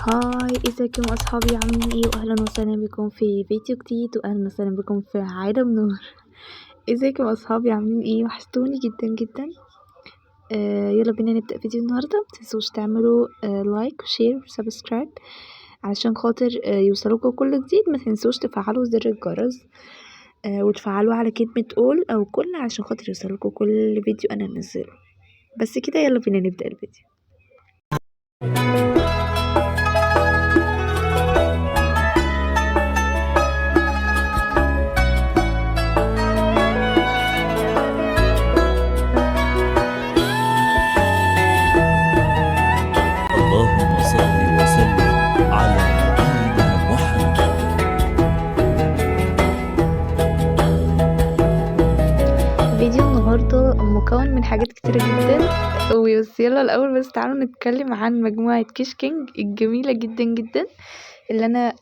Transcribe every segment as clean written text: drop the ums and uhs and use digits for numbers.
Hi، ازيكم يا اصحابي؟ عاملين ايه؟ واهلا وسهلا بكم في فيديو جديد، واهلا وسهلا بكم في عالم نور. ازيكم يا اصحابي؟ عاملين ايه؟ وحشتوني جدا جدا. يلا بينا نبدا فيديو النهارده. متنسوش تعملوا like و share و subscribe علشان خاطر يوصلكوا كل جديد. ما تنسوش تفعلوا زر الجرس، وتفعلوا على كلمة all او كل عشان خاطر يوصلكوا كل فيديو انا منزله. بس كده، يلا بينا نبدا الفيديو. اللهم صل وسلم على نبينا محمد. فيديو النهارده مكون من حاجات كتيرة جدا، وبس يلا الاول بس تعالوا نتكلم عن مجموعة كيش كينج الجميلة جدا جدا اللي انا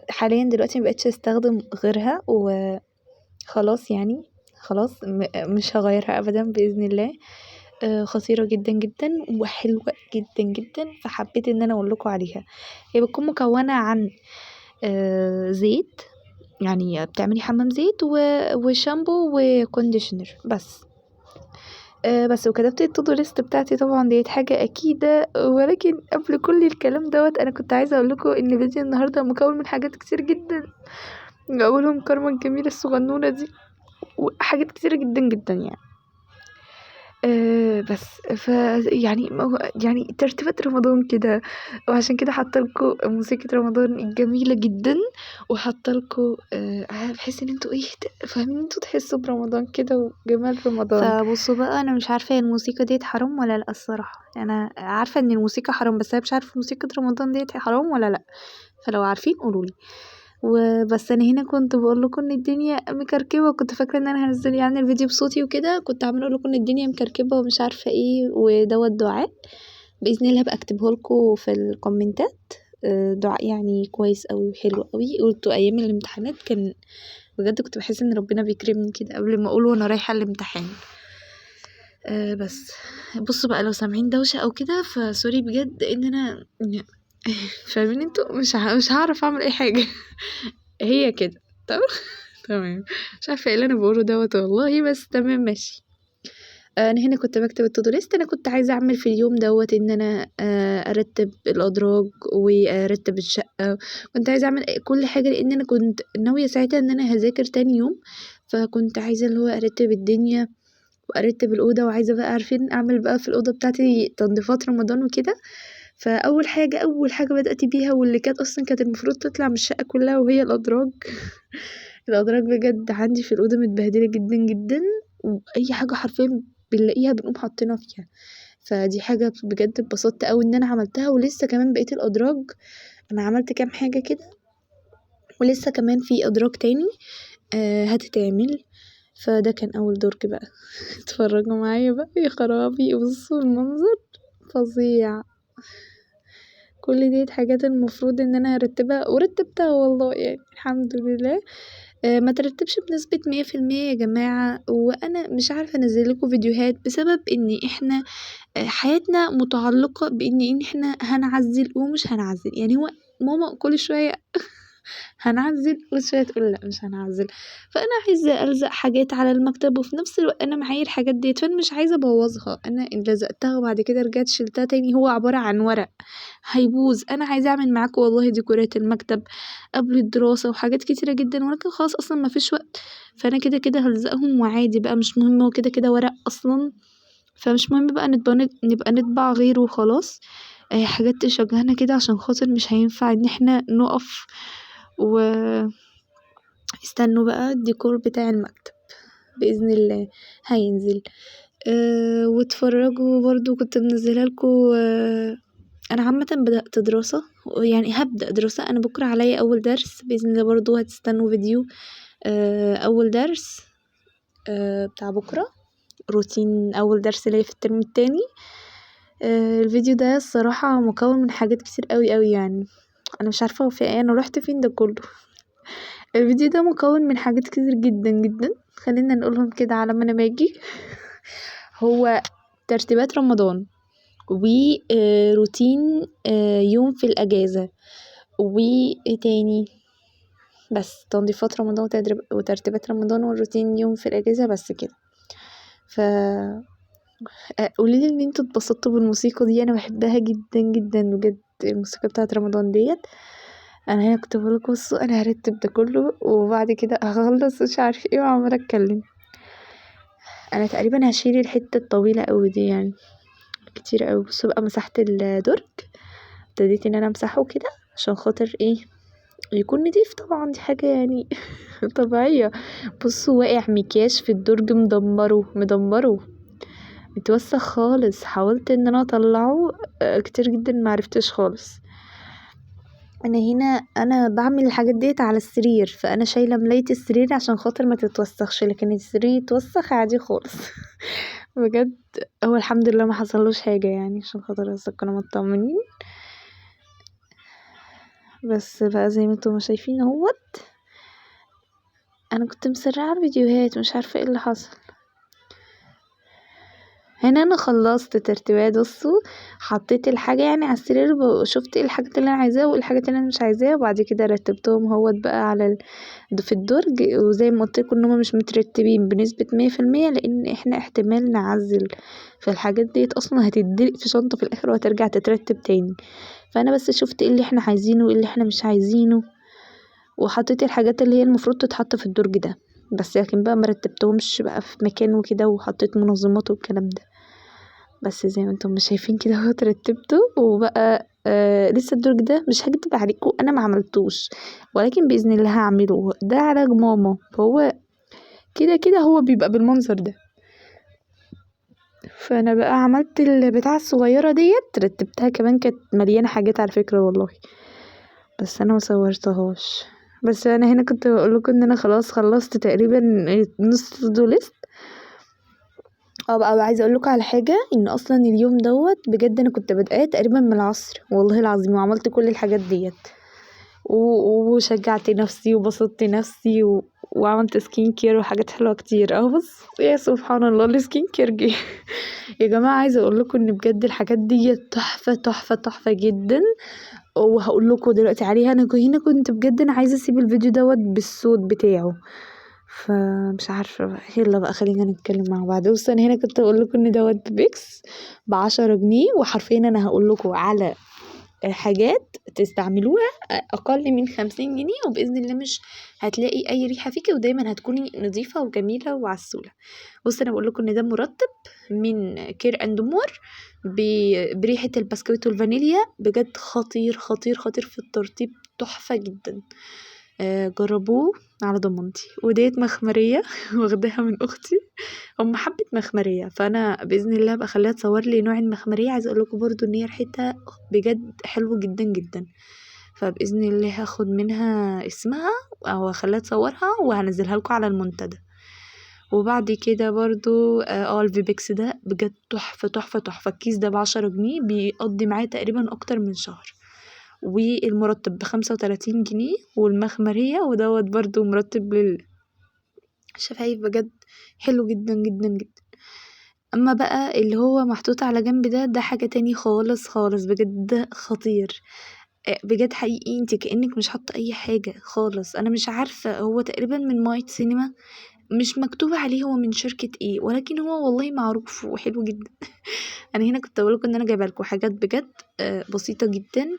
حاليا دلوقتي مبقتش استخدم غيرها، وخلاص خلاص مش هغيرها ابدا باذن الله. خطيرة جدا جدا وحلوة جدا جدا، فحبيت ان انا اقول لكم عليها. هي بتكون مكونة عن زيت، يعني بتعملي حمام زيت وشامبو و conditioner بس. بس وكتبت ال to do list بتاعتي، طبعا ديت حاجة أكيدة. ولكن قبل كل الكلام دوت أنا كنت عايزة أقول لكم إن فيديو النهاردة مكون من حاجات كتير جدا، أولهم كارما الجميلة الصغنونة دي، وحاجات كتيرة جدا جدا يعني. بس ف يعني ما هو يعني ترتيبات رمضان كده، وعشان كده حاطه لكم موسيقى رمضان الجميلة جدا، وحاطه لكم، بحيث ان انتوا ايه، فاهمين، انتوا تحسوا برمضان كده وجمال رمضان. فبصوا بقى، انا مش عارفه هي الموسيقى ديت حرام ولا لا، الصراحه انا عارفه ان الموسيقى حرام، بس انا مش عارفه موسيقى رمضان ديت حرام ولا لا، فلو عارفين قولولي. وبس انا هنا كنت بقول لكم ان الدنيا مكركبه، وكنت فاكره ان انا هنزل الفيديو بصوتي وكده، كنت عماله اقول لكم ان الدنيا مكركبه ومش عارفه ايه، ودوت دعاء باذن الله هبقى اكتبه لكم في الكومنتات. دعاء كويس قوي وحلو قوي، قلته ايام الامتحانات، كان بجد كنت بحس ان ربنا بيكرمني كده قبل ما اقوله وانا رايحه الامتحان. بس بصوا بقى، لو سامعين دوشه او كده فسوري بجد، ان انا فاهمين انتوا، مش هعرف اعمل اي حاجه. هي كده. طب تمام، مش عارفه ايه اللي انا بقوله دوت والله، بس تمام ماشي. انا هنا كنت بكتب ال to do list. انا كنت عايزه اعمل في اليوم دوت ان انا، ارتب الادراج وارتب الشقه، كنت عايزه اعمل كل حاجه، لان انا كنت ناويه ساعتها ان انا هذاكر تاني يوم، فكنت عايزه اللي هو ارتب الدنيا وارتب الاوضه، وعايزه بقى عارفين اعمل بقى في الاوضه بتاعتي تنظيفات رمضان وكده. فاول حاجه، اول حاجه بدات بيها واللي كانت اصلا كانت المفروض تطلع من الشقه كلها، وهي الادراج. الادراج بجد عندي في الاوضه متبهدله جدا جدا، واي حاجه حرفيا بنلاقيها بنقوم حاطينها فيها، فدي حاجه بجد اتبسطت قوي ان انا عملتها. ولسه كمان بقيه الادراج انا عملت كام حاجه كده، ولسه كمان في ادراج تاني، هتتعمل. فده كان اول درج بقى. اتفرجوا معايا بقى يا خرابي، بصوا المنظر فظيع. كل ديت حاجات المفروض ان انا هرتبها، ورتبتها والله الحمد لله. ما ترتبش بنسبة مية في المية يا جماعة، وانا مش عارفة انزل لكم فيديوهات بسبب ان احنا، حياتنا متعلقة بان احنا هنعزل ومش هنعزل. هو ماما كل شوية هنعزل كل شوية تقول لا مش هنعزل، فأنا عايزة ألزق حاجات على المكتب، وفي نفس الوقت أنا معايا الحاجات ديت، فأنا مش عايزة أبوظها. أنا إن لزقتها وبعد كده رجعت شلتها تاني، هو عبارة عن ورق هيبوظ. أنا عايزة أعمل معاكم والله ديكورات المكتب قبل الدراسة وحاجات كتيرة جدا، ولكن خلاص أصلا ما فيش وقت، فأنا كده كده هلزقهم وعادي بقى، مش مهم، هو كده كده ورق أصلا، فمش مهم بقى نبقى نطبع غيره وخلاص. حاجات تشجعنا كده عشان خاطر مش هينفع إن احنا نقف و استنوا بقى الديكور بتاع المكتب بإذن الله هينزل. واتفرجوا برضو كنت منزلها لكم. أنا عامة بدأت دراسة، يعني هبدأ دراسة، أنا بكرة عليا أول درس بإذن الله، برضو هتستنوا فيديو، أول درس، بتاع بكرة، روتين أول درس ليا في الترم التاني. الفيديو ده الصراحة مكون من حاجات كتير قوي قوي، أنا مش عارفة هو في إيه، أنا روحت فين ده كله. الفيديو ده مكون من حاجات كتير جدا جدا، خلينا نقولهم كده على ما أنا باجي. هو ترتيبات رمضان وروتين يوم في الأجازة، وإيه تاني، بس تنظيفات رمضان وترتيبات رمضان والروتين يوم في الأجازة، بس كده. ف قولولي إن انتوا اتبسطتوا بالموسيقى دي، أنا بحبها جدا جدا بجد الموسيقى بتاعت رمضان ديت. أنا هنا كنت بقولكوا بصوا أنا هرتب ده كله وبعد كده هخلص مش عارفة ايه وعمالة اتكلم. أنا تقريبا هشيل الحتة الطويلة أوي دي كتير أوي. بصوا بقى مسحت الدرج، ابتديت إن أنا أمسحه كده عشان خاطر ايه يكون نضيف، طبعا دي حاجة طبيعية. بصوا واقع مكياج في الدرج، مدمره مدمره، متوسخ خالص. حاولت ان انا اطلعه، كتير جدا معرفتش خالص. انا هنا بعمل الحاجات ديت على السرير، فانا شايله ملايه السرير عشان خاطر ما تتوسخش، لكن السرير يتوسخ عادي خالص. بجد هو الحمد لله ما حصلوش حاجه عشان خاطر بس كنا مطمنين. بس بقى زي ما انتم ما شايفين اهوت، انا كنت مسرعه الفيديوهات مش عارفه ايه اللي حصل. هنا انا خلصت ترتيبات، بصوا حطيت الحاجه على السرير وشفت ايه الحاجات اللي انا عايزاها وايه الحاجات اللي انا مش عايزاها، وبعد كده رتبتهم اهوت بقى على في الدرج. وزي ما قلت لكم ان هما مش مترتبين بنسبه مية في المية، لان احنا احتمال نعزل، فالحاجات ديت اصلا هتدلق في شنطه في الاخر وهترجع تترتب تاني. فانا بس شفت ايه اللي احنا عايزينه وايه اللي احنا مش عايزينه، وحطيت الحاجات اللي هي المفروض تتحط في الدرج ده بس، لكن بقى مرتبتهمش بقى في مكان وكده، وحطيت منظمات والكلام ده. بس زي ما انتم مش شايفين كده اهو رتبته. وبقى لسه الدرج ده مش هكدب عليكم انا ما عملتوش، ولكن باذن الله هعمله. ده علاج ماما، فهو كده كده هو بيبقى بالمنظر ده. فانا بقى عملت البتاعه الصغيره ديت رتبتها كمان، كانت مليانه حاجات على فكره والله، بس انا ما صورتهاش. بس انا هنا كنت بقول لكم ان انا خلاص خلصت تقريبا نص to do list. بقى عايزه اقول لكم على حاجه، ان اصلا اليوم دوت بجد انا كنت بادئه تقريبا من العصر والله العظيم، وعملت كل الحاجات ديت وشجعت نفسي وبسطت نفسي وعملت skin care وحاجات حلوه كتير. بص يا سبحان الله ال skin care جه. يا جماعه عايزه اقول لكم ان بجد الحاجات ديت تحفه تحفه تحفه جدا، وهقول لكم دلوقتي عليها. انا هنا كنت بجد انا عايزه اسيب الفيديو دوت بالصوت بتاعه، فمش عارفه بقى، يلا بقى خلينا نتكلم مع بعض. بصوا انا هنا كنت بقول لكم ان دوت بيكس ب10 جنيه، وحرفيا انا هقول لكم على حاجات تستعملوها اقل من 50 جنيه، وباذن الله مش هتلاقي اي ريحه فيكي، ودايما هتكوني نظيفه وجميله وعسوله. بصوا انا بقول لكم ان ده مرطب من كير اند مور بريحه البسكويت والفانيليا، بجد خطير خطير خطير في الترطيب، تحفه جدا. جربوه على ضمانتي. وديت مخمرية واخداها من أختي، هم حبة مخمرية، فأنا بإذن الله هبقى أخليها تصور لي نوع المخمرية. عايزة أقول لكم برضو إن هي ريحتها بجد حلوة جدا جدا، فبإذن الله هاخد منها اسمها أو أخليها تصورها وهنزلها لكم على المنتدى. وبعد كده برضو، الفيبكس ده بجد تحفة تحفة تحفة. الكيس ده ب10 جنيه، بيقضي معايا تقريبا أكتر من شهر. والمرطب ب35 جنيه، والمخمرية، ودوت برضو مرطب للشفايف، بجد حلو جدا جدا جدا. أما بقى اللي هو محطوط على جنب ده، ده حاجة تاني خالص خالص، بجد خطير. بجد حقيقي انت كأنك مش حاطة أي حاجة خالص. أنا مش عارفة هو تقريبا من مايت سينما، مش مكتوب عليه هو من شركة ايه، ولكن هو والله معروف وحلو جدا. أنا هنا كنت بقولكم إن أنا جايبة لكم حاجات بجد، بسيطة جدا،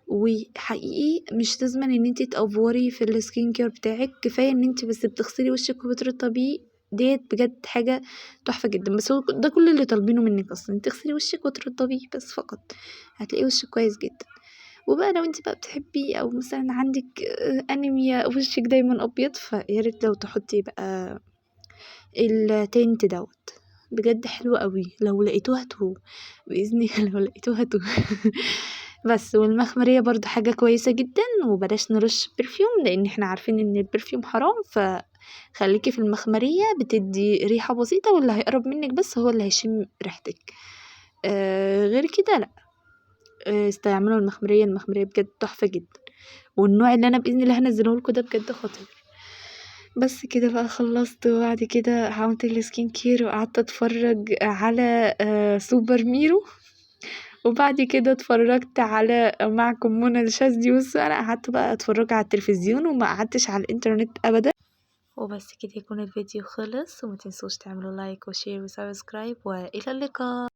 وحقيقي مش لازم ان انتي تأفوري في ال skin care بتاعك، كفاية ان انتي بس بتغسلي وشك وبترطبيه، ديت بجد حاجة تحفة جدا. بس هو ده كل اللي طالبينه منك اصلا، تغسلي وشك وترطبيه بس فقط، هتلاقي وشك كويس جدا. وبقى لو انتي بقى بتحبي او مثلا عندك، انيميا وشك دايما ابيض، فيا ريت لو تحطي بقى ال tint دوت، بجد حلو قوي. لو لقيتوه هاتوه باذن الله، لو لقيتوه هاتوه. بس. والمخمرية برضو حاجة كويسة جدا، وبلاش نرش perfume لان احنا عارفين ان ال perfume حرام، فخليكي في المخمرية، بتدي ريحة بسيطة، واللي هيقرب منك بس هو اللي هيشم ريحتك، غير كده لا. استعملوا المخمرية، المخمرية بجد تحفة جدا، والنوع اللي انا بإذن الله هنزله لكم ده بجد خطير. بس كده بقى خلصت، وبعد كده عملت ال skin care وقعدت اتفرج على سوبر ميرو. وبعد كده اتفرجت على معكم منى الشاذلي. بصوا أنا قعدت بقى أتفرج على التلفزيون وما قعدتش على الإنترنت أبدا. وبس كده يكون الفيديو خلص، وما تنسوش تعملوا like و share و subscribe، وإلى اللقاء.